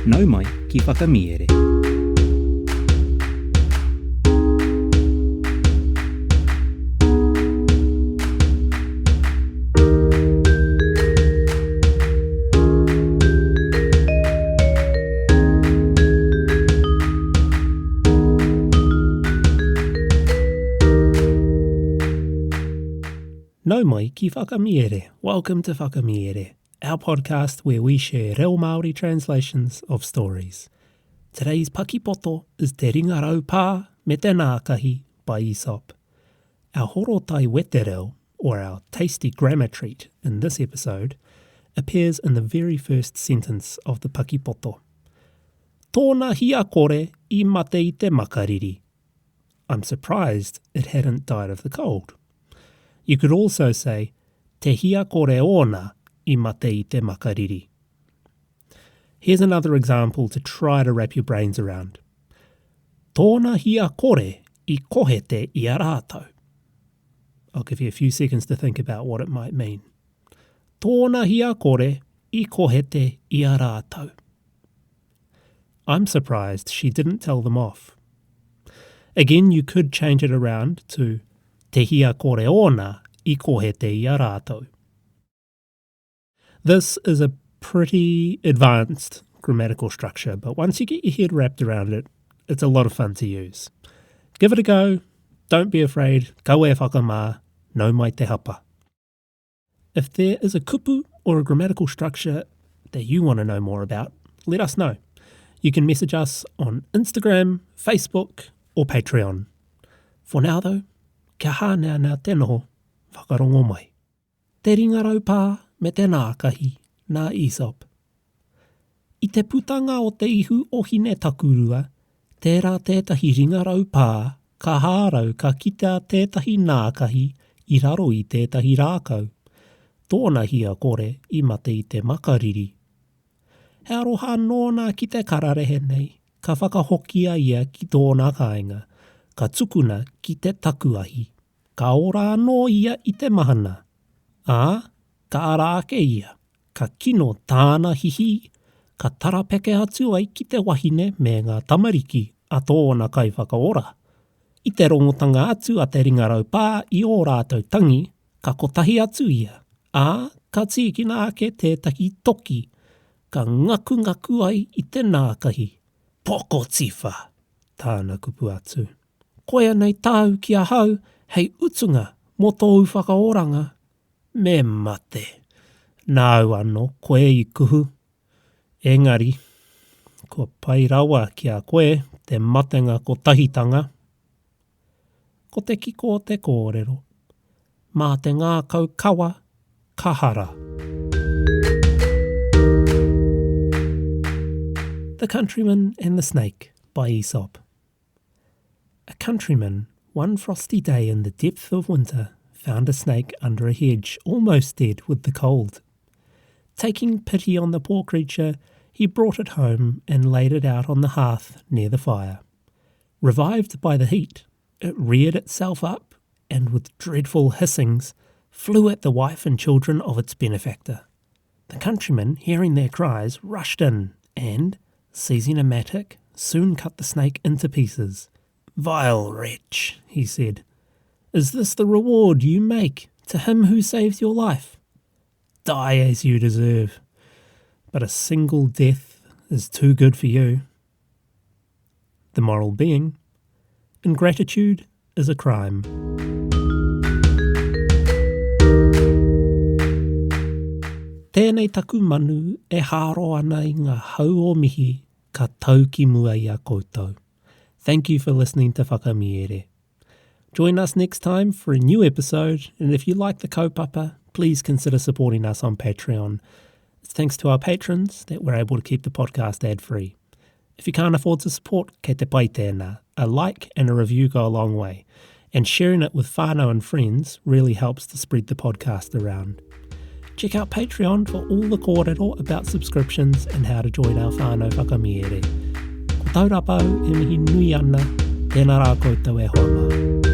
Nau mai ki Whakamiere. Nau mai ki Whakamiere. Welcome to Whakamiere, our podcast where we share reo Māori translations of stories. Today's pakipoto is Te Ringa Raupā me te Nākahi by Aesop. Our horotai wetereo, or our tasty grammar treat in this episode, appears in the very first sentence of the pakipoto. Tōna hia kore i mate i te makariri. I'm surprised it hadn't died of the cold. You could also say, Te hia kore ōna i mate i te makariri. Here's another example to try to wrap your brains around. Tōna hia kore i kohete i a rātou. I'll give you a few seconds to think about what it might mean. Tōna hia kore i kohete i a rātou. I'm surprised she didn't tell them off. Again, you could change it around to Te hia kore ōna i kohete i a rātou. This is a pretty advanced grammatical structure, but once you get your head wrapped around it, it's a lot of fun to use. Give it a go. Don't be afraid. Kaua e whakamā. Nau mai te hapa. If there is a kupu or a grammatical structure that you want to know more about, let us know. You can message us on Instagram, Facebook, or Patreon. For now though, kia hāneanea te noho, whakarongo mai. Te ringa raupā me te nākahi nā Aesop. I te putanga o te ihu o Hinetakurua, tērā tētahi ringa raupā ka hārau ka kitea tētahi nākahi i raro i tētahi rākau. Tōna hia kore i mate i te makariri. He aroha nōna ki te kararehe nei, ka whakahokia ia ki tōna kāinga, ka tukuna ki te takuahi. Ka ora anō ia i te mahana, ā, ka ara ake ia, ka kino tāna hihī, ka tarapeke atu ai ki te wahine me ngā tamariki a tōna kaiwhakaora. I te rongotanga atu a te ringa raupā i ō rātou tangi, ka kotahi atu ia, ā, ka tīkina ake tētahi toki, ka ngakungaku ai i te nākahi. Pokotiwha! tāna kupu atu. Koia nei tāu ki ahau hei utunga mō tōu whakaoranga. Me mate. Nāu anō koe i kuhu. Engari, kua pai rawa ki a koe te matenga kotahitanga. Ko te kiko o te kōrero, mā te ngākau kawa ka hara. The Countryman and the Snake by Aesop. A countryman, one frosty day in the depth of winter, found a snake under a hedge, almost dead with the cold. Taking pity on the poor creature, he brought it home and laid it out on the hearth near the fire. Revived by the heat, it reared itself up and with dreadful hissings flew at the wife and children of its benefactor. The countryman, hearing their cries, rushed in and, seizing a mattock, soon cut the snake into pieces. Vile wretch, he said, is this the reward you make to him who saves your life? Die as you deserve. But a single death is too good for you. The moral being, ingratitude is a crime. Tēnei taku manu e hāro ana i ngā hau o mihi ka tau ki mua i a koutou. Thank you for listening to Whakamiere. Join us next time for a new episode, and if you like the kaupapa, please consider supporting us on Patreon. It's thanks to our patrons that we're able to keep the podcast ad-free. If you can't afford to support, kei te pai tēnā. A like and a review go a long way, and sharing it with whānau and friends really helps to spread the podcast around. Check out Patreon for all the kōrero about subscriptions and how to join our whānau whakamiere. Ko Taurapa au e mihi nui ana, tēnā rā koutou e hoa mā.